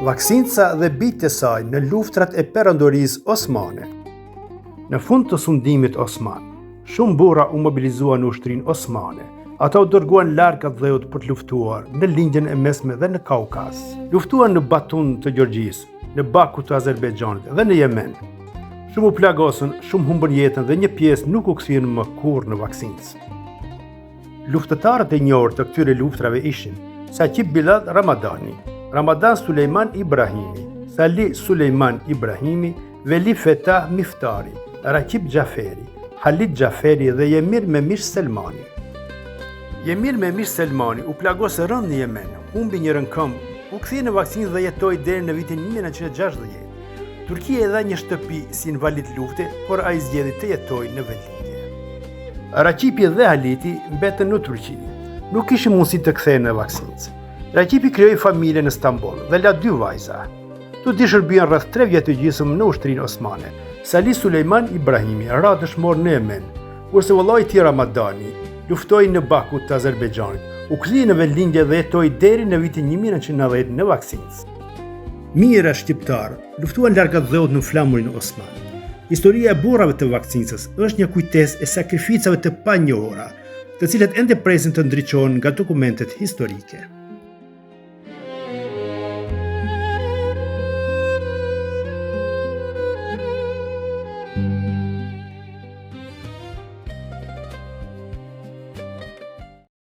Vaksinca dhe bijtë e saj në luftrat e Perandorisë Osmane. Në fund të sundimit osman, shumë burra u mobilizuan në ushtrinë osmane. Ata u dërguan larg atdheut për të luftuar në Lindjen e Mesme dhe në Kaukaz. Luftuan në Batun të Gjeorgjisë, në Baku të Azerbejxhanit dhe në Jemen. Shumë u plagosën, shumë humbën jetën dhe një pjesë nuk u kthyen më kurrë në Vaksincë. Luftëtarët e njohur të këtyre luftrave ishin Saqib Bilal Ramadani, Ramadan Sulejman Ibrahimi, Salih Sulejman Ibrahimi, Veli Fetah Miftari, Raqip Xhaferi, Halit Xhaferi dhe Jemir Memish Selmani. Jemir Memish Selmani u plagos rëndë në Jemen, humbi njërën këmbë, u kthye në Vaksincë dhe jetoi deri në vitin 1960. Turqia i dha një shtëpi si invalid lufte, por ai zgjodhi të jetojë në vendlindje. Raqipi dhe Haliti mbetën në Turqi. Nuk kishin mundësi të kthehen në Vaksincë. Raqipi krijoi familje në Stamboll dhe la dy vajza. Të dy shërbyen rreth 3 vjet e gjysmë në ushtrinë osmane. Salih Sulejman Ibrahimi ra dëshmor në Jemen, kurse vëllai i tij Ramadani luftoi në Baku të Azerbejxhanit. U kthye në vendlindje dhe jetoi deri në vitin 1990 në Vaksincë. Mijëra shqiptarë luftuan larg atdheut nën flamurin osman. Historia e burrave të Vaksincës është një kujtesë e sakrificave të panjohura, të cilat ende presin të ndriçohen nga dokumentet historike.